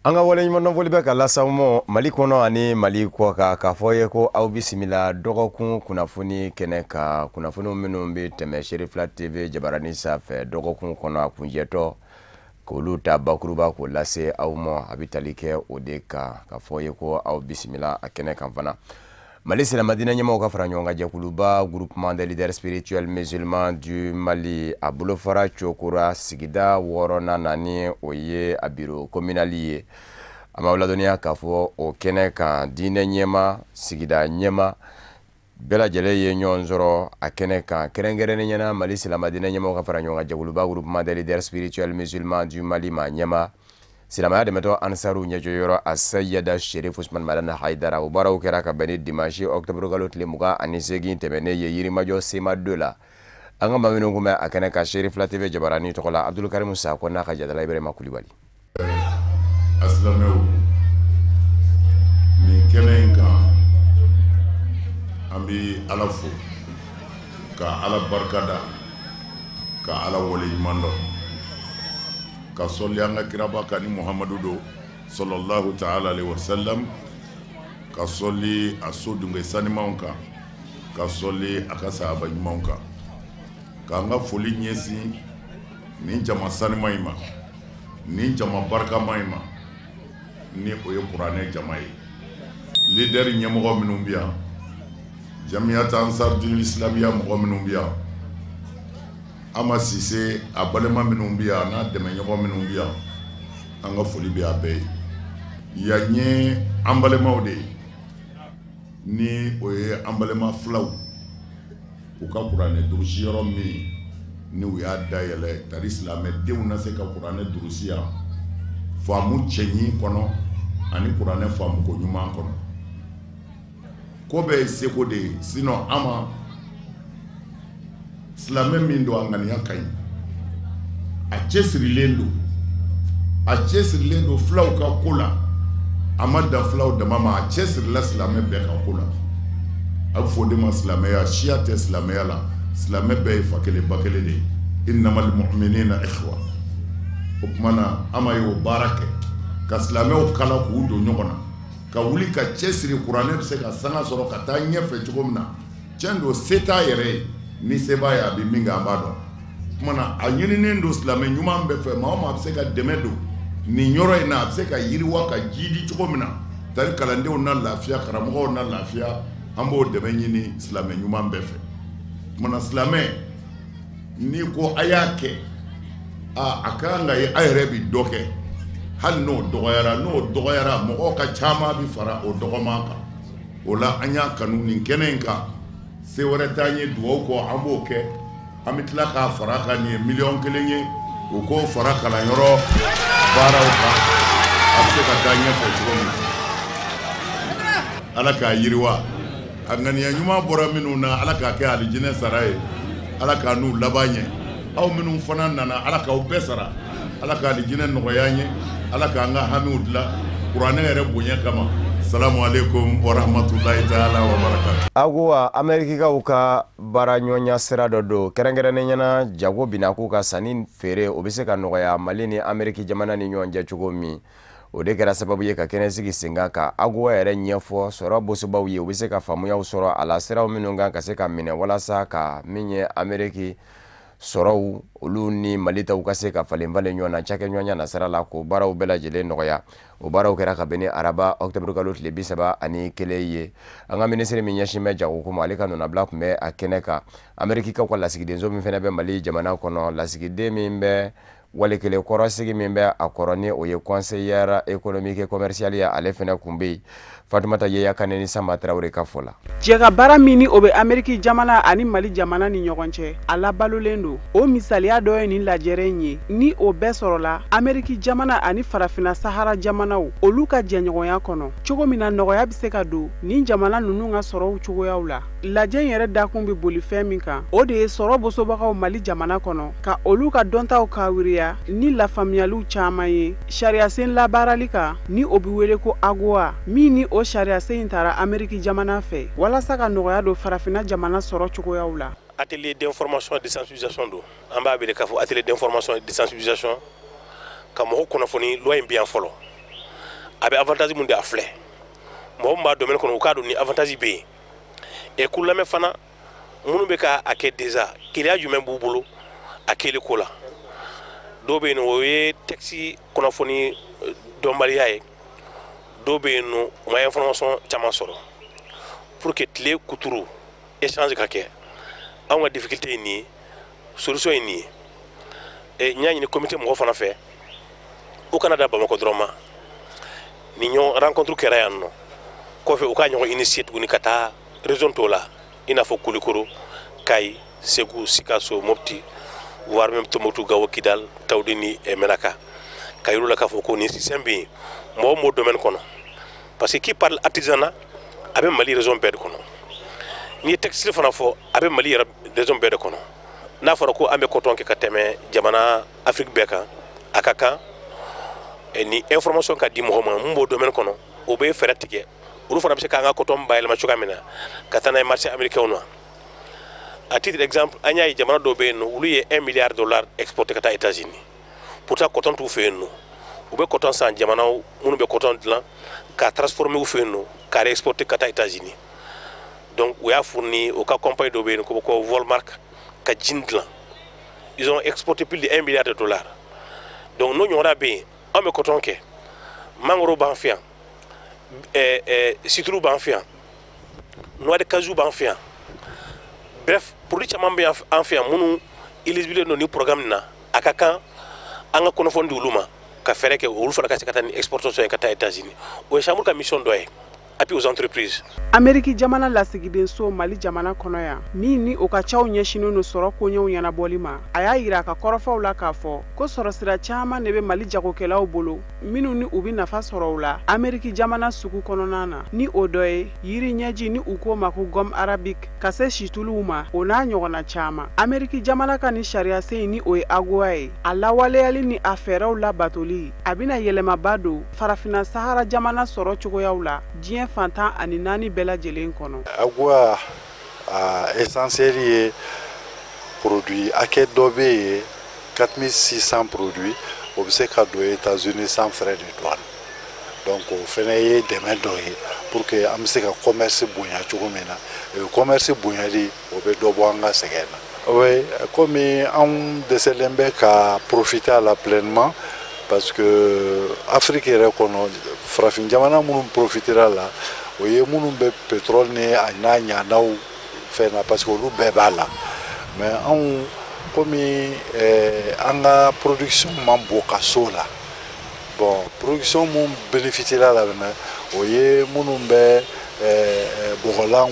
An ka waleɲumandɔn foli bɛ ka lase aw ma Mali kɔnɔ ani Mali kɔ kan, k'a fɔ ye ko aw bisimila dɔgɔkun kunnafoni kɛnɛ kan, kunnafoni minnu bɛ tɛmɛ Serifila TV jabarani sanfɛ dɔgɔkun kɔnɔ a kunjɛtɔ, k'olu ta bakuruba k'o lase aw ma. A bɛ tali kɛ o de kan, k'a fɔ ye ko aw bisimila a kɛnɛ kan fana. Mali silamɛdinɛ ɲɛmaaw ka fara ɲɔgɔn kan jɛkuluba Groupement des leaders spirituels musulmans du Mali, a bolofara cokora sigida 6nan na, ni o ye a bureau communal ye. A m'aw ladɔnniya k'a fɔ o kɛnɛ kan, diinɛ ɲɛma, sigida ɲɛma bɛɛ lajɛlen ye ɲɔgɔn sɔrɔ a kɛnɛ kan, kɛrɛnkɛrɛnnenya la Mali silamɛdinɛ ɲɛmaaw ka fara ɲɔgɔn kan jɛkuluba Groupement des leaders spirituels musulmans du Mali ma ɲɛma silamɛya dɛmɛtɔ Ansaru ɲɛjɔyɔrɔ a Sayida Sherif Usman Madani Hayidara. O baaraw kɛra ka bɛn ni dimanche octobre kalo tile 28 tɛmɛnen ye Yirimajɔ Sema 2 la. An ka maa minnu kun bɛ a kɛnɛ kan Serifila TV jabarani tɔgɔ la, Abdulkarimu Sakɔ n'a ka jatala Ibrahima Kulibali. Asilamɛw, nin kɛnɛ in kan, an bɛ Ala fo ka Ala barikada, ka Ala waleɲuman dɔn, ka sɔli an ka kiraba kan ni Muhamadu don sallallahu ta'ala alaihi wasallam, ka sɔli a so dunke sanimanw kan, ka sɔli a ka sahaba ɲumanw kan, k'an ka foli ɲɛsin nin jama saniman in ma, nin jama barikama in ma, ni o ye kuranɛ jama ye. Leader ɲɛmɔgɔ minnu bɛ yan, Jamiyat Ansar Dini Islamiya mɔgɔ minnu bɛ yan, Ama Sise a balima minnu bɛ yan, n'a dɛmɛɲɔgɔn minnu bɛ yan, an ka foli bɛ a bɛɛ ye. Yan ye an balimaw de ye, ni o ye an balima filaw, u ka kuranɛ durusi yɔrɔ min ni u y'a dayɛlɛ tari silamɛdenw na se ka kuranɛ durusi yan faamu cɛɲi kɔnɔ ani kuranɛ faamuko ɲuman kɔnɔ. Ko bɛɛ ye seko de ye, sinon ama silamɛ min don, a ŋaniya ka ɲi, a cɛsirilen don, a cɛsirilen don filaw ka ko la, a ma dan filaw dama ma, a cɛsirila silamɛ bɛɛ ka ko la. A bɛ fɔ o de ma silamɛya, siya tɛ silamɛya la, silamɛ bɛɛ ye fa kelen ba kelen de ye. Innamal mu'minina ikhwa. O tuma na ama y'o baara kɛ ka silamɛw kala k'u don ɲɔgɔn na, ka wuli ka cɛsiri kuranɛ bɛ se ka sanga sɔrɔ ka taa ɲɛfɛ cogo min na. Tiɲɛ don, se t'a yɛrɛ ye, ni se b'a ye a bɛ min kɛ an b'a dɔn. O tuma na a ɲininen don silamɛ ɲuman bɛɛ fɛ, maa o maa bɛ se ka dɛmɛ don nin yɔrɔ in na, a bɛ se ka yiriwa ka jiidi cogo min na, tari kalandenw na lafiya, karamɔgɔw na lafiya, an b'o dɛmɛ ɲini silamɛ ɲuman bɛɛ fɛ. O tuma na silamɛ, n'i ko a y'a kɛ, a ka kan ka ye a yɛrɛ bɛ dɔ kɛ, hali n'o dɔgɔyara, n'o dɔgɔyara mɔgɔw ka caman bɛ fara o dɔgɔman kan. O la an y'a kanu nin kɛnɛ in kan, se wɛrɛ t'an ye dugawu kɔ, an b'o kɛ, an bɛ tila k'a fara kan, nin ye 1 miliyɔn ye, u k'o fara kalanyɔrɔ baaraw kan, a bɛ se ka taa ɲɛfɛ cogo min na. Ala k'a yiriwa, a ŋaniya ɲuman bɔra minnu na, Ala k'a kɛ alijinɛ sara ye, Ala k'a n'u laban ɲɛ. Aw minnu fana nana, Ala k'aw bɛɛ sara, Ala k'a alijinɛ nɔgɔya an ye, Ala k'an ka hamiw dilan kuranɛ yɛrɛ bonya kama. Salamu aleykum wa rahmatulahi taala wa barakatu. AGOA, Amerikikaw ka baara ɲɔgɔnya sira dɔ don, kɛrɛnkɛrɛnnenya na jago binako ka sanni feere, o bɛ se ka nɔgɔya Mali ni Ameriki jamana ni ɲɔgɔn cɛ cogo min. O de kɛra sababu ye ka kɛnɛ sigi sen kan ka AGOA yɛrɛ ɲɛfɔ sɔrɔ bosobaw ye, u bɛ se ka faamuyaw sɔrɔ a la, siraw minnu kan ka se ka minɛ walasa ka min ye Ameriki sɔrɔw olu ni Mali taw ka se ka falen falen ɲɔgɔn na cakɛɲɔgɔnya na sira la, k'o baaraw bɛɛ lajɛlen nɔgɔya. O baaraw kɛra ka bɛn ni araba octobre kalo tile 31 ye. An ka minisiri min ɲɛsin bɛ jagoko ma, ale ka nɔnabila tun bɛ a kɛnɛ kan. Amerikikaw ka lasigidenso min fana bɛ Mali jamana kɔnɔ, lasigiden min bɛ wale kelen kɔrɔsigi min bɛ a kɔrɔ, ni o ye conseillère économique et commerciale ye, ale fana tun bɛ yen. Fatumata Yeya Kane ni Sama Tarawele ka fɔ la. Jɛka baara min ni o bɛ Ameriki jamana ani Mali jamana ni ɲɔgɔn cɛ, a labalolen don. O misaliya dɔ ye nin lajɛrɛ in ye, ni o bɛɛ sɔrɔla Ameriki jamana ani Farafina Sahara jamanaw olu ka jɛɲɔgɔnya kɔnɔ, cogo min na nɔgɔya bɛ se ka don nin jamana ninnu ka sɔrɔw cogoyaw la. Lajɛ in yɛrɛ dakun bɛ boli fɛn min kan, o de ye sɔrɔ bosobagaw Mali jamana kɔnɔ, ka olu ka dɔntaw kawuriya ni lafaamuyaliw caman ye sariyasen labaarali kan, ni o bɛ wele ko AGOA, min ni o sariyasen in taara Ameriki jamana fɛ walasa ka nɔgɔya don Farafinna jamana sɔrɔ cogoyaw la. Atelier d'information et de sensibilisation don, an b'a wele k'a fɔ atelier d'information et de sensibilisation, ka mɔgɔw kunnafoni loi in bɛ yan fɔlɔ. A bɛ avantage mun di, a filɛ, mɔgɔ min b'a domaine kɔnɔ, u k'a dɔn ni avantage bɛ yen. Et k'u lamɛn fana, minnu bɛ ka a kɛ déjà, gɛlɛya jumɛn b'u bolo a kɛli ko la. Dɔw bɛ yen nɔ, o ye texte kunnafoni dɔnbaliya ye. Dɔw bɛ yen nɔ, u ma information caman sɔrɔ pour que tile kuturu échange ka kɛ. Anw ka difficulté ye nin ye, solution ye nin ye. Et n y'a ɲini comité mɔgɔ fana fɛ, u kana da Bamakɔ dɔrɔn ma. Ni ɲɔgɔn rencontre kɛra yan nɔ kɔfɛ, u ka ɲɔgɔn initier tuguni ka taa région tɔw la, i n'a fɔ Kulikoro, Kayi, Segu, Sikaso, Mopti, voire même Tombouctou, Gao, Kidal, Tawudeni et Menaka, ka yir'u la k'a fɔ ko nin système bɛ yen, mɔgɔ m'o domaine kɔnɔ. Parce que qui parle artisanat, a bɛ Mali région bɛɛ de kɔnɔ. N'i ye textile fana fɔ, a bɛ Mali yɛrɛ région bɛɛ de kɔnɔ. N'a fɔra ko an bɛ coton kɛ ka tɛmɛ jamana Afrique bɛɛ kan, a ka kan ni information ka di mɔgɔ ma mun b'o domaine kɔnɔ, o bɛ fɛɛrɛ tigɛ, olu fana bɛ se k'an ka coton bayɛlɛma cogoya min na ka taa n'a ye marché américain na. À titre d'exemple, an y'a ye jamana dɔw bɛ yen nɔ, olu ye 1 milliard de dollars exporté ka taa États-Unis. Pourtant coton t'u fɛ yen nɔ. U bɛ coton san jamanaw minnu bɛ coton dilan, k'a transformer u fɛ yen nɔ, k'a réexporter ka taa États-Unis. Donc u y'a fourni o ka compagnie dɔ bɛ yen ko Walmart ka jean dilan. Ils ont exporté plus de 1 milliard de dollars. Donc n'o ɲɔgɔnna bɛ yen, anw bɛ coton kɛ, mangoro b'an fɛ yan, citron b'an fɛ yan, noix de cajou b'an fɛ yan, bref, produit caman bɛ an fɛ yan minnu éligible don ni programme na. A ka kan an ka kunnafoni di olu ma ka fɛɛrɛ kɛ olu fana ka se ka taa ni exportation ye ka taa États-Unis. O ye chambre ka mission dɔ ye, appui aux entreprises. Ameriki jamana lasigidenso Mali jamana kɔnɔ yan, min ni o ka caw ɲɛsinnen don sɔrɔ koɲɛw ɲɛnabɔli ma, a y'a yira a ka kɔrɔfɔw la k'a fɔ ko sɔrɔsira caman de bɛ Mali jagokɛlaw bolo minnu ni u bɛ nafa sɔrɔ u la Ameriki jamana sugu kɔnɔna na, ni o dɔ ye yiri ɲɛji ni u k'o ma ko gomme arabique, ka se situluw ma, o n'a ɲɔgɔnna caman. Ameriki jamana ka ni sariyasen in, ni o ye AGOA ye, a lawaleyali ni a fɛɛrɛw labatoli, a bɛna yɛlɛmaba don Farafinna Sahara jamana sɔrɔ cogoyaw la diɲɛ fan 14 bɛɛ lajɛlen kɔnɔ. AGOA a essentiel ye produit hakɛ dɔ bɛ yen, 4600 produits, o bɛ se ka don États-Unis sans frais de douane. Donc o fɛnɛ ye dɛmɛ dɔ ye pour que an bɛ se ka commerce bonya cogo min na. Commerce bonyali, o bɛ dɔ bɔ an ka sɛgɛn na. Oui, komi anw dɛsɛlen bɛ ka profiter a la pleinement, parce que Afrique yɛrɛ kɔnɔ, farafin jamana minnu profitera la, o ye minnu bɛ pétrole ni a n'a ɲanaw fɛn na, parce que olu bɛɛ b'a la. Mais anw, komi an ka production man bon ka s'o la, bon, production mun bénéficiera la fɛnɛ, o ye minnu bɛ bɔgɔlanw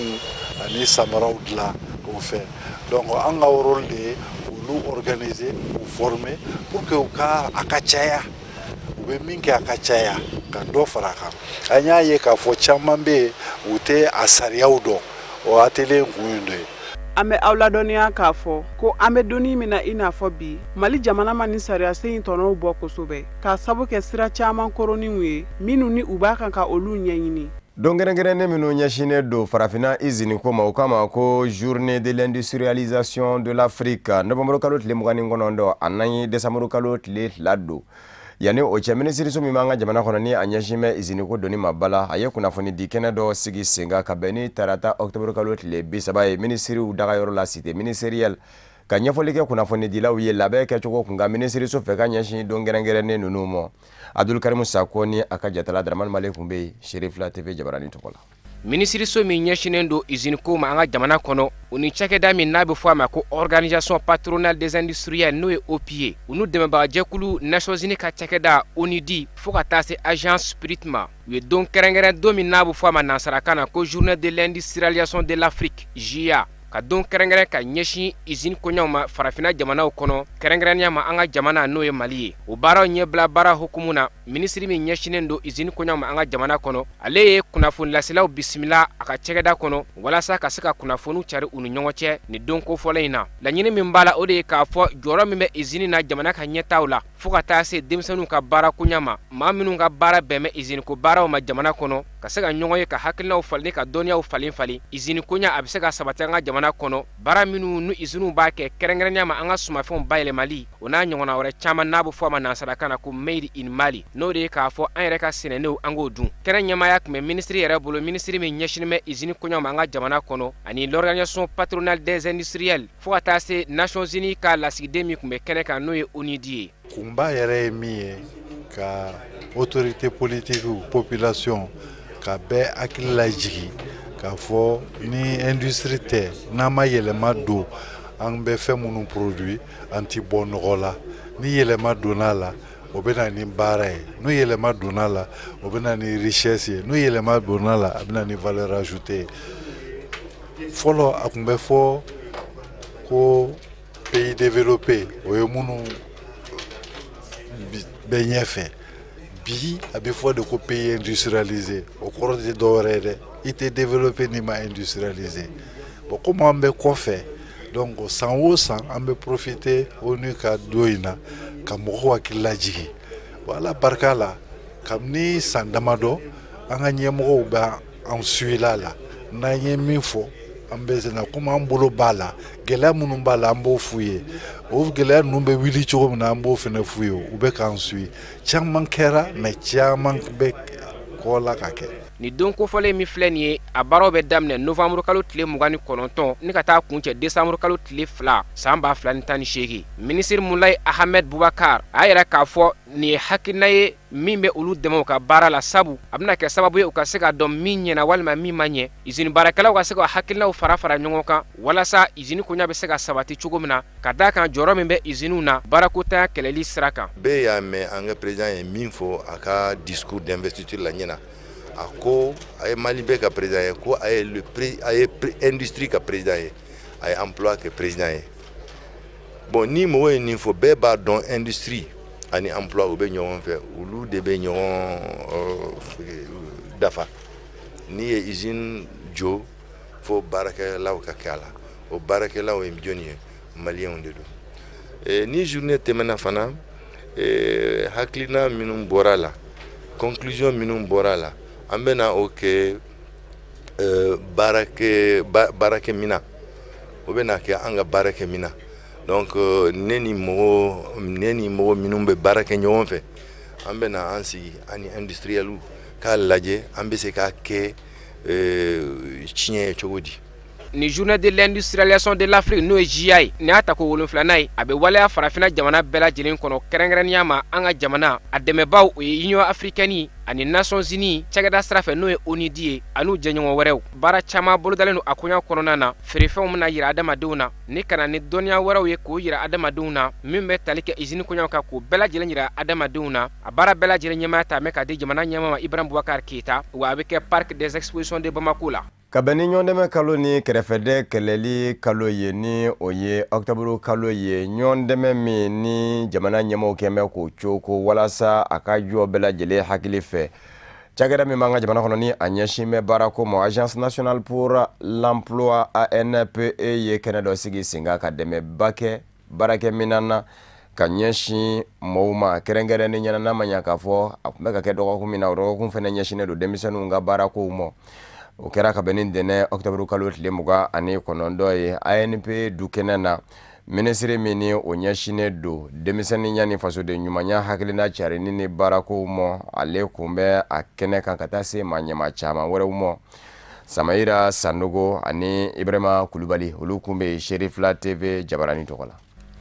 ani samaraw dilan o fɛ. Donc an ka rôle de ye olu organiser, k'u former pour que u ka a ka caya, u bɛ min kɛ a ka caya, ka dɔ fara a kan. An y'a ye k'a fɔ caman bɛ yen, u tɛ a sariyaw dɔn. O atelier kun ye dɔ ye. An bɛ aw ladɔnniya k'a fɔ ko an bɛ donni min na i n'a fɔ bi, Mali jamana ma ni sariyasen in tɔnɔw bɔ kosɛbɛ, k'a sabu kɛ sira caman koroninw ye minnu ni u b'a kan ka olu ɲɛɲini. Don kɛrɛnkɛrɛnnen minnu ɲɛsinnen don Farafinna izini ko ma, o kama ko Journée de l'industrialisation de l'Afrique, novembre kalo tile 29 a n'an ye décembre kalo tile 2 don. Yanni o cɛ, minisiriso min b'an ka jamana kɔnɔ ni a ɲɛsin bɛ izini ko donni ma bala, a ye kunnafoni di kɛnɛ dɔ sigi sen kan ka bɛn ni tarata octobre kalo tile 30 ye, minisiriw dagayɔrɔ la, cité ministérielle, ka ɲɛfɔli kɛ kunnafonidilaw ye labɛn kɛcogo kun kan minisiriso fɛ ka ɲɛsin don kɛrɛnkɛrɛnnen ninnu ma. Abdulkarimu Sako ni a ka jatala Dramani Male tun bɛ yen, Serifila TV jabarani tɔgɔ la. Minisiriso min ɲɛsinnen don izini ko ma an ka jamana kɔnɔ, u ni cakɛda min n'a bɛ fɔ a ma ko Organisation patronale des industriels, n'o ye OPI, u n'u dɛmɛbagajɛkulu Nations Unies ka cakɛda ONUDI, fo ka taa se agence SPIRIT ma, u ye don kɛrɛnkɛrɛn, don min n'a bɛ fɔ a ma nansarakan na ko Journée de l'industrialisation de l'Afrique, JIA, ka don kɛrɛnkɛrɛn ka ɲɛsin izini koɲaw ma Farafinna jamanaw kɔnɔ, kɛrɛnkɛrɛnnenya ma an ka jamana n'o ye Mali ye. O baaraw ɲɛbila baara hukumu na, minisiri min ɲɛsinnen don izini koɲaw ma an ka jamana kɔnɔ, ale ye kunnafoni laselaw bisimila a ka cɛgɛda kɔnɔ walasa ka se ka kunnafoniw cari u ni ɲɔgɔn cɛ nin don kofɔlen in na. Laɲini min b'a la, o de ye k'a fɔ jɔyɔrɔ min bɛ izini na jamana ka ɲɛtaw la, fo ka taa se denmisɛnninw ka baara koɲa ma, maa minnu ka baara bɛn bɛ izini ko baaraw ma jamana kɔnɔ, ka se ka ɲɔgɔn ye, ka hakilinaw falen, ka dɔnniyaw falen falen. Izini koɲa a bɛ se ka sabati an ka jamana kɔnɔ, baara minnu ni iziniw b'a kɛ, kɛrɛnkɛrɛnnenya ma an ka sumafɛnw bayɛlɛmali, o n'a ɲɔgɔnna wɛrɛ caman n'a bɛ fɔ a ma nansarakan na ko Made in Mali. N'o de ye k'a fɔ an yɛrɛ ka sɛnɛnenw an k'o dun. Kɛnɛ ɲɛmaaya tun bɛ minisiri yɛrɛ bolo, minisiri min ɲɛsinnen bɛ izini koɲaw ma an ka jamana kɔnɔ, ani l'Organisation patronale des industriels, fo ka taa se Nations Unies ka lasigiden min tun bɛ kɛnɛ kan, n'o ye ONUDI ye. Kunba yɛrɛ ye min ye, ka autorité politique, population, ka bɛɛ hakili lajigin k'a fɔ ni industrie tɛ, n'an ma yɛlɛma don an bɛ fɛn minnu produit, an ti bɔ nɔgɔ la. Ni yɛlɛma donna a la, o bɛ na ni baara ye. N'o yɛlɛma donna a la, o bɛ na ni richesse ye. N'o yɛlɛma donna a la, a bɛ na ni valeur ajoutée ye. Fɔlɔ, a tun bɛ fɔ ko pays développé, o ye minnu bɛ ɲɛfɛ. Bi, a bɛ fɔ de ko pays industrialisé. O kɔrɔ tɛ dɔwɛrɛ ye dɛ, i tɛ développé n'i ma industrialisé. Bon, komi an bɛ kɔfɛ, donc san o san an bɛ profiter ONU ka don in na ka mɔgɔw hakili lajigin. Bon, Ala barika la, kabini san damadɔ, an ka ɲɛmɔgɔw bɛ an suivre la. N'an ye min fɔ, an bɛ se na komi an bolo b'a la. Gɛlɛya minnu b'a la, an b'o f'u ye. O gɛlɛya ninnu bɛ wuli cogo min na, an b'o fana f'u ye. U bɛ k'an suivre. Caman kɛra, mais caman bɛ kɔ la ka kɛ. Nin don kofɔlen min filɛ nin ye, a baaraw bɛ daminɛ novembre kalo tile 29 ni ka taa kuncɛ décembre kalo tile 2 san 2018. Minisiri Mulayi Ahmed Bubakar a y'a yira k'a fɔ nin ye hakilina ye min bɛ olu dɛmɛ u ka baara la, sabu a bɛna kɛ sababu ye u ka se ka dɔn min ɲɛna walima min ma ɲɛ, izini baarakɛlaw ka se ka hakilinaw fara fara ɲɔgɔn kan walasa izini koɲa bɛ se ka sabati cogo min na, ka d'a kan jɔyɔrɔ min bɛ iziniw na baarakotanya kɛlɛli sira kan. Bɛɛ y'a mɛn an ka président ye min fɔ a ka discours d'investiture la ɲɛna. A ko a ye Mali bɛɛ ka président ye, ko a ye le a ye industrie ka président ye, a ye emploi kɛ président ye. Bon, ni mɔgɔ ye nin fɔ, bɛɛ b'a dɔn industrie ani emploi, u bɛ ɲɔgɔn fɛ, olu de bɛ ɲɔgɔn dafa. N'i ye usine jɔ, fo baarakɛlaw ka kɛ a la. O baarakɛlaw ye jɔnni ye? Maliyɛnw de don. Ni journée tɛmɛna fana, hakilina minnu bɔra a la, conclusion minnu bɔra a la, an bɛna o kɛ baarakɛminan, o bɛna kɛ an ka baarakɛminan. Donc ne ni mɔgɔ minnu bɛ baara kɛ ɲɔgɔn fɛ, an bɛna an sigi ani industriels k'a lajɛ an bɛ se k'a kɛ tiɲɛ ye cogo di. Ni Journée de l'industrialisation de l'Afrique, n'o ye JIA ye, nin y'a tako 7nan ye. A bɛ waleya farafinna jamana bɛɛ lajɛlen kɔnɔ, kɛrɛnkɛrɛnnenya ma an ka jamana. A dɛmɛbaw, o ye Union africaine ani Nations Unies cakɛda sira fɛ, n'o ye ONUDI ye, an'u jɛɲɔgɔn wɛrɛw. Baara caman bolodalen don a koɲa kɔnɔna na. Feerefɛnw bɛna yira adamadenw na, ni ka na ni dɔnniya wɛrɛw ye k'o yira adamadenw na min bɛ tali kɛ izini koɲaw kan, k'o bɛɛ lajɛlen yira adamadenw na. A baara bɛɛ lajɛlen ɲɛmaaya ta bɛ ka di jamana ɲɛmaa ma, Ibrahim Boubacar Keita, wa a bɛ kɛ Parc des expositions de Bamako la. Ka bɛn ni ɲɔgɔndɛmɛ kalo ni kɛrɛfɛdɛ kɛlɛli kalo ye, ni o ye ɔkutɔburu kalo ye, ɲɔgɔndɛmɛ min ni jamana ɲɛmɔgɔw kɛn bɛ k'o coko walasa a ka jɔ bɛɛ lajɛlen hakili fɛ, cakɛda min b'an ka jamana kɔnɔ ni a ɲɛsin bɛ baarako ma, Agence nationale pour l'emploi, ANPE, ye kɛnɛ dɔ sigi sen kan ka dɛmɛba kɛ baarakɛminan na ka ɲɛsin mɔɔw ma kɛrɛnkɛrɛnnen ɲɛna. N'a ma ɲɛ k'a fɔ a tun bɛ ka kɛ dɔgɔkun min na, o dɔgɔkun fana ɲɛsinnen don denmisɛnninw ka baarakow ma. O kɛra ka bɛn ni ntɛnɛn ɔkutɔburu kalo tile 29 ye ANPE dukɛnɛ na. Minisiri min ni o ɲɛsinnen don denmisɛnninya ni fasoden ɲumanya hakilina carinni ni baarakow ma, ale kun bɛ a kɛnɛ kan, ka taa se maa ɲɛmaa caman wɛrɛw ma. Samayira Sanogo ani Ibrahima Kulubali, olu kun bɛ Serifila TV jabarani tɔgɔ la.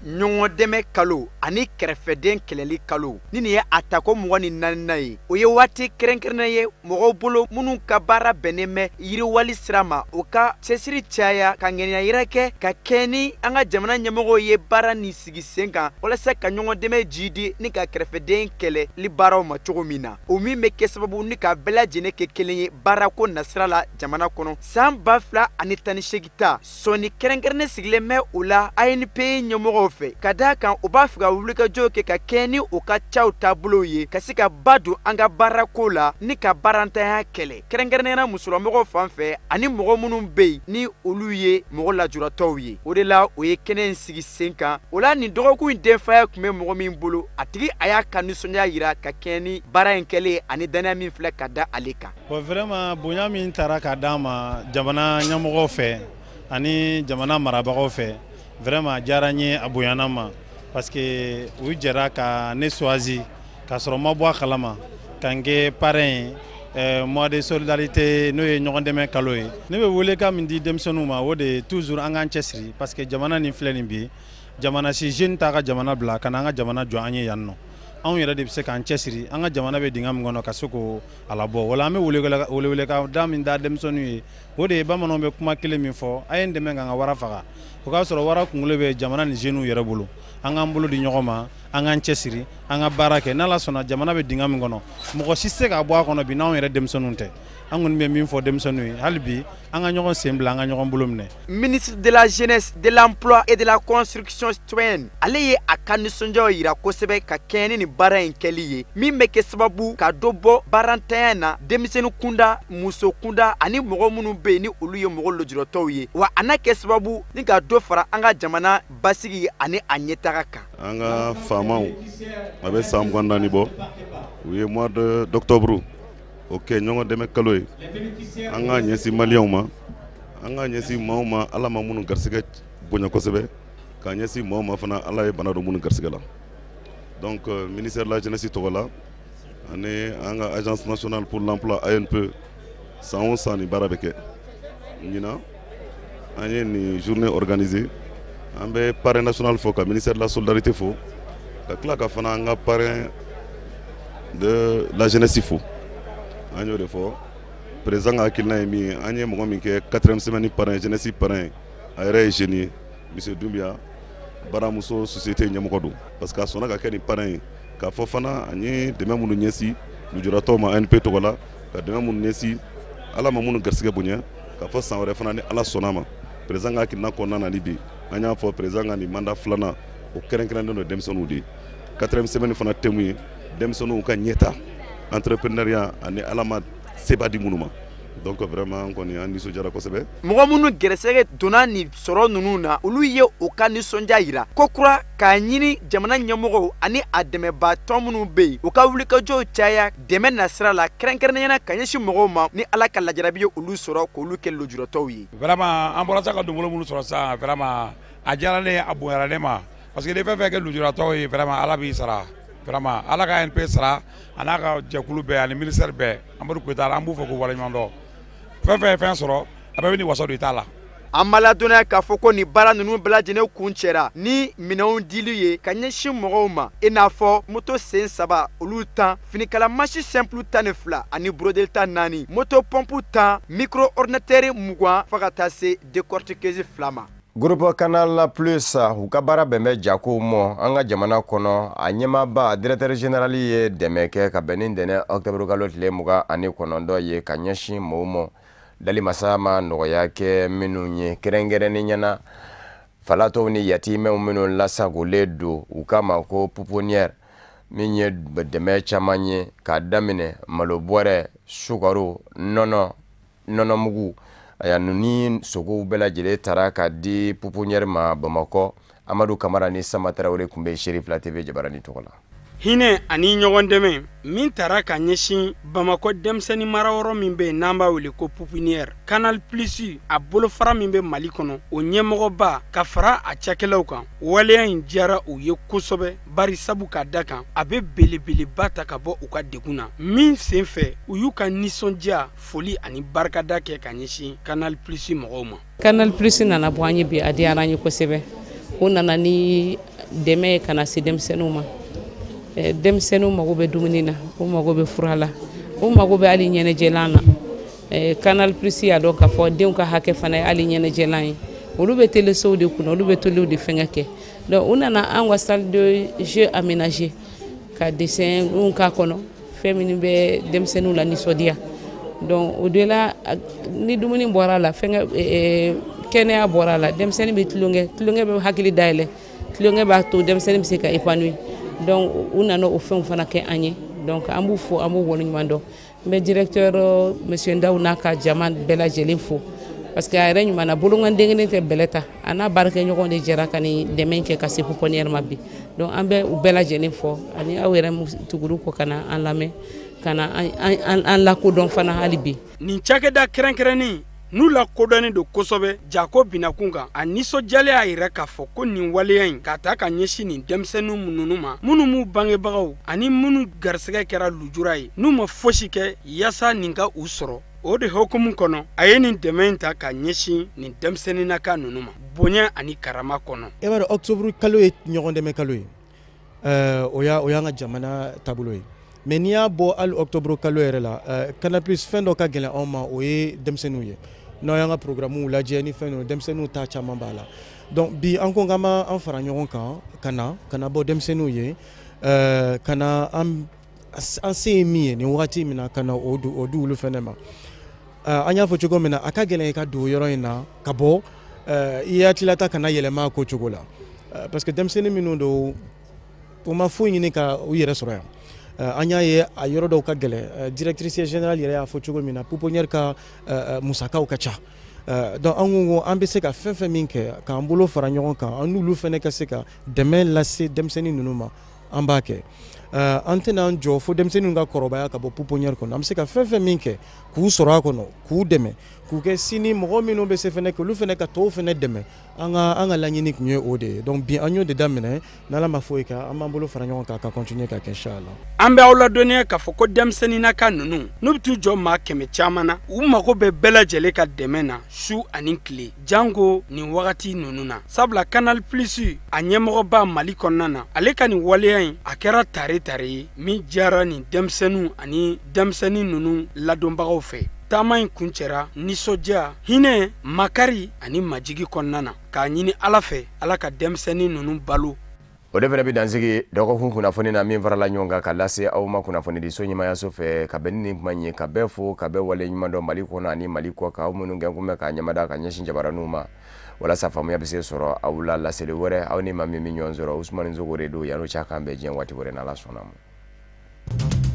Ɲɔgɔn dɛmɛ kalo ani kɛrɛfɛden kɛlɛli kalo ni nin ye a tako 24nan ye, o ye waati kɛrɛnkɛrɛnnen ye mɔgɔw bolo minnu ka baara bɛnnen bɛ yiriwali sira ma, o ka cɛsiri caya ka ŋaniya yɛrɛ kɛ ka kɛ ni an ka jamana ɲɛmɔgɔw ye baara nin sigi sen kan walasa ka ɲɔgɔn dɛmɛ jidi ni ka kɛrɛfɛden kɛlɛli baaraw ma cogo min na, o min bɛ kɛ sababu ni ka bɛɛ lajɛlen kɛ kelen ye baarako nasira la jamana kɔnɔ. San 2018 ta sɔnni kɛrɛnkɛrɛnnen sigilen bɛ o la ANPE ɲɛmɔgɔw fɛ, ka d'a kan u b'a fɛ ka wulikajɔw kɛ ka kɛɲɛ ni u ka caw taabolow ye, ka se ka ba don an ka baarako la ni ka baarantanya kɛlɛ, kɛrɛnkɛrɛnnenya musolamɔgɔw fan fɛ ani mɔgɔ minnu bɛ yen ni olu ye mɔgɔ lajuratɔw ye. O de la o ye kɛnɛ in sigi sen kan. O la, nin dɔgɔkun in denfaya tun bɛ mɔgɔ min bolo, a tigi a y'a ka nisɔndiya yira ka kɛɲɛ ni baara in kɛlen ani danaya min filɛ ka da ale kan. Bon, vraiment, bonya min taara ka d'an ma jamana ɲɛmɔgɔw fɛ ani jamana marabagaw fɛ, vraiment a diyara n ye, a bonyana ma, parce que u jɛra ka ne choisi. k'a sɔrɔ n ma bɔ a kalama ka n kɛ parrain ye mois de solidarité, n'o ye ɲɔgɔn dɛmɛ kalo ye. Ne bɛ welekan min di denmisɛnninw ma, o de ye toujours an k'an cɛsiri, parce que jamana nin filɛ nin bi, jamana si jeune t'a ka jamana bila ka na an ka jamana jɔ an ye yan nɔ. Anw yɛrɛ de bɛ se k'an cɛsiri an ka jamana bɛ dingɛ min kɔnɔ ka se k'o a labɔ. Wala an bɛ welewelekan da min da denmisɛnninw ye, o de ye bamananw bɛ kuma kelen min fɔ: a ye n dɛmɛ k'an ka wara faga. O k'a sɔrɔ wara kunkolo bɛ jamana ni jeunes yɛrɛ bolo. An k'an bolo di ɲɔgɔn ma, an k'an cɛsiri, an ka baara kɛ. N'Ala sɔnna, jamana bɛ dingɛ min kɔnɔ, mɔgɔ si tɛ se k'a bɔ a kɔnɔ bi n'anw yɛrɛ denmisɛnninw tɛ. An kɔni bɛ min fɔ denmisɛnninw ye hali bi, an ka ɲɔgɔn sen bila, an ka ɲɔgɔn bolo minɛ. Ministre de la Jeunesse, de l'Emploi et de la Construction citoyenne, ale ye a ka nisɔndiyaw yira kosɛbɛ ka kɛɲɛ ni nin baara in kɛli ye, min bɛ kɛ sababu ka dɔ bɔ baarantanya na denmisɛnnin kunda, muso kunda ani mɔgɔ minnu bɛ yen ni olu ye mɔgɔ lujuratɔw ye, wa a n'a kɛ sababu ni ka dɔ fara an ka jamana basigi ani a ɲɛtaga kan. An ka faamaw, a bɛ san 24 bɔ, u ye mois d'octobre o kɛ ɲɔgɔn dɛmɛ kalo ye. An k'a ɲɛsin maliyɛnw ma, an k'a ɲɛsin maaw ma Ala ma minnu garisɛgɛ bonya kosɛbɛ, k'a ɲɛsin maaw ma fana Ala ye bana don minnu garisɛgɛ la. Donc ministère de la Jeunesse tɔgɔ la ani an ka Agence nationale pour l'emploi, ANPE, san o san nin baara bɛ kɛ. Ɲinan an ye nin journée organisée. An bɛ parrain national fo, ka ministère de la Solidarité fo, ka tila ka fana an ka parrain de la Jeunesse fo. An y'o de fɔ, président ka hakilina ye min ye, an ye mɔgɔ min kɛ quatrième semaine parrain, jeunesse parrain, a yɛrɛ ye jeune ye, monsieur Doumbia, baramuso société ɲɛmɔgɔ don, parce que a sɔnna ka kɛ nin parrain ye. K'a fɔ fana an ye dɛmɛ minnu ɲɛsin lujuratɔw ma ANP tɔgɔ la, ka dɛmɛ minnu ɲɛsin Ala ma minnu garisɛgɛ bonya, k'a fɔ san wɛrɛ fana ni Ala sɔnna ma, président ka hakilina kɔnɔna na ni bi an y'a fɔ président ka nin mandat filanan o kɛrɛnkɛrɛnnen don denmisɛnninw de ye. Quatrième semaine fana thème ye denmisɛnninw ka ɲɛta, entrepreneuriat ani Ala ma seba di minnu ma. Donc vraiment an kɔni an nisɔndiyara kosɛbɛ. Mɔgɔ minnu gɛrɛsɛgɛ donna nin sɔrɔ ninnu na, olu ye u ka nisɔndiya yira ko kura k'a ɲini jamana ɲɛmɔgɔw ani a dɛmɛbaatɔ minnu bɛ yen, u ka wulikajɔw caya dɛmɛ nasira la, kɛrɛnkɛrɛnnenya la ka ɲɛsin mɔgɔw ma ni Ala ka lajarabi ye olu sɔrɔ k'olu kɛ lujuratɔw ye. Vraiment an bɔra sa ka donbolo minnu sɔrɔ sisan, vraiment a diyara ne ye, a bonyara ne ma, parce que ni fɛn fɛn kɛ lujuratɔw ye, vraiment Ala b'i sara. Vraiment Ala ka ANP sara a n'a ka jɛkulu bɛɛ ani ministère bɛɛ. Amadu Koyita, an b'u fɔ k'u waleɲuman dɔn. Fɛn fɛn ye fɛn sɔrɔ, a bɛɛ bɛ ni wasa don i t'a la. An ma ladɔnniya k'a fɔ ko nin baara ninnu bɛɛ lajɛlen kun cɛra ni minɛnw dili ye ka ɲɛsin mɔgɔw ma, i n'a fɔ moto sen saba olu 10, finikala mansin simple 12 ani brodel 14, moto pompe 10, micro ordinateur 20, fo ka taa se décortiqueuse 2 ma. Groupe Canal Plus, u ka baara bɛn bɛ jagow ma an ka jamana kɔnɔ. A ɲɛmaaba, directeur général ye dɛmɛ kɛ ka bɛn ni ntɛnɛn octobre kalo tile 29 ye ka ɲɛsin mɔgɔw ma dali masa ma nɔgɔya kɛ minnu ye, kɛrɛnkɛrɛnnenya na falatɔw ni yatimɛw minnu lasagolen don, u kama ko pouponnière, min ye dɛmɛ caman ye k'a daminɛ malo bɔrɛ, sukaro, nɔnɔ, nɔnɔmugu, aya ni sogow bɛɛ lajɛlen taara ka di pouponnière ma Bamakɔ. Amadu Kamara ni Sama Tarawele tun bɛ Serifila TV jabarani tɔgɔ la. Hinɛ ani ɲɔgɔn dɛmɛ min taara ka ɲɛsin Bamakɔ denmisɛnnin marayɔrɔ min bɛ yen n'an b'a wele ko pouponnière, Canal Plus a bolofara min bɛ Mali kɔnɔ, o ɲɛmɔgɔba ka fara a cakɛlaw kan, waleya in diyara u ye kosɛbɛ, bari sabu ka da kan a bɛ belebeleba ta ka bɔ u ka degun na, min sen fɛ u y'u ka nisɔndiya, foli ani barikada kɛ ka ɲɛsin Canal Plus mɔgɔw ma. Canal Plus nana bɔ an ye bi, a diyara an ye kosɛbɛ. O nana ni dɛmɛ ye ka na se denmisɛnninw ma. Denmisɛnninw mago bɛ dumuni na, u mago bɛ fura la, u mago bɛ hali ɲɛnajɛlan na. Canal Plus y'a dɔn k'a fɔ denw ka hakɛ fana ye hali ɲɛnajɛlan ye. Olu bɛ telesow de kunna, olu bɛ telew de fɛngɛ kɛ. Donc u nana an ka salle de jeu aménagée ka dessin k'a kɔnɔ, fɛn minnu bɛ denmisɛnninw la nisɔndiya. Donc au delà ni dumuni bɔra la, fɛngɛ kɛnɛya bɔra la, denmisɛnnin bɛ tulonkɛ, tulonkɛ bɛ hakili dayɛlɛ, tulonkɛ b'a to denmisɛnnin bɛ se ka épanouir. Donc u nana o fɛnw fana kɛ an ye. Donc an b'u fo, an b'u waleɲuman dɔn. N bɛ directeur monsieur Ndaw n'a ka jama bɛɛ lajɛlen fo, parce que a yɛrɛ ɲuman na bolonkɔnden kelen tɛ bɛlɛ ta, a n'a baarakɛɲɔgɔnw de jɛra ka nin dɛmɛ kɛ ka se pouponnière ma bi. Donc an bɛ u bɛɛ lajɛlen fo, ani aw yɛrɛ tuguru kɔ ka na an lamɛn, ka na an lakodɔn fana hali bi. Nin cakɛda kɛrɛnkɛrɛnnen n'u lakodɔnnen don kosɛbɛ jako binakun kan. A nisɔndiyalen y'a yira k'a fɔ ko nin waleya in ka ta ka ɲɛsin nin denmisɛnnin ninnu ma, minnu m'u bangebagaw ani minnu garisɛgɛ kɛra lujura ye, n'u ma fosi kɛ yaasa nin ka u sɔrɔ. O de hukumu kɔnɔ, a ye nin dɛmɛ in ta ka ɲɛsin nin denmisɛnninnaka ninnu ma bonya ani karama kɔnɔ. E b'a dɔn, octobre kalo ye ɲɔgɔn dɛmɛ kalo ye, o y'an ka jamana taabolo ye. Mais n'i y'a bɔ hali octobre kalo yɛrɛ la, Canal Plus fɛn dɔ ka gɛlɛn anw ma, o ye denmisɛnninw ye. N'aw y'an ka programme lajɛ ni fɛn ninnu, denmisɛnninw ta caman b'a la. Donc bi an ko k'an b'an fara ɲɔgɔn kan ka na bɔ denmisɛnninw ye, ka na an se ye min ye nin wagati min na, ka na o di olu fɛnɛ ma. An y'a fɔ cogo min na, a ka gɛlɛn i ka don yɔrɔ in na ka bɔ i hakililata kana yɛlɛma ko cogo la, parce que denmisɛnnin minnu don, u ma foyi ɲini ka u yɛrɛ sɔrɔ yan. An y'a ye a yɔrɔ dɔw ka gɛlɛn. Directrice générale yɛrɛ y'a fɔ cogo min na, pouponnière ka musakaw ka ca. Donc an ko an bɛ se ka fɛn fɛn min kɛ k'an bolo fara ɲɔgɔn kan, an n'olu fɛnɛ ka se ka dɛmɛ lase denmisɛnnin ninnu ma, an b'a kɛ. An tɛna an jɔ fo denmisɛnninw ka kɔrɔbaya ka bɔ pouponnière kɔnɔ. An bɛ se ka fɛn fɛn min kɛ k'u sɔrɔ a kɔnɔ, k'u dɛmɛ, k'u kɛ sini mɔgɔ minnu bɛ se fɛnɛ k'olu fɛnɛ ka tɔw fɛnɛ dɛmɛ. An ka laɲini tun ye o de ye. Donc bi an y'o de daminɛ, n'Ala ma foyi kɛ, an b'an bolo fara ɲɔgɔn kan ka continuer ka kɛ inchallah. An bɛ aw ladɔnniya k'a fɔ ko denmisɛnninnaka ninnu, n'u bɛ t'u jɔ maa 100 caman na, u mago bɛ bɛɛ lajɛlen ka dɛmɛ na su ani tile, janko nin wagati ninnu na. Sabula Canal Plus a ɲɛmɔgɔba Mali kɔnɔna na, ale ka nin waleya in a kɛra tare tare ye min diyara nin denmisɛnninw ani denmisɛnnin ninnu ladonbagaw fɛ. Taama in kuncɛra nisɔndiya, hinɛ, makari ani majigi kɔnɔna na, k'a ɲini Ala fɛ Ala ka denmisɛnnin ninnu balo. O de fana bɛ dansigi dɔgɔkun kunnafoni na min farala ɲɔgɔn kan ka lase aw ma kunnafonidiso ɲɛmayaso fɛ, ka bɛn ni nin kuma in ye, ka bɛɛ fo, ka bɛɛ wale ɲuman dɔn Mali kɔnɔ ani Mali kɔ kan, aw minnu kɛ kun bɛ k'a ɲɛmada ka ɲɛsin jabaraninw ma, walasa faamuya bɛ se sɔrɔ aw la. Laseli wɛrɛ aw ni maa min bɛ ɲɔgɔn sɔrɔ, Usumani Zogo de don. Yan'o cɛ, k'an bɛn diɲɛ waati wɛrɛ n'Ala sɔnna ma.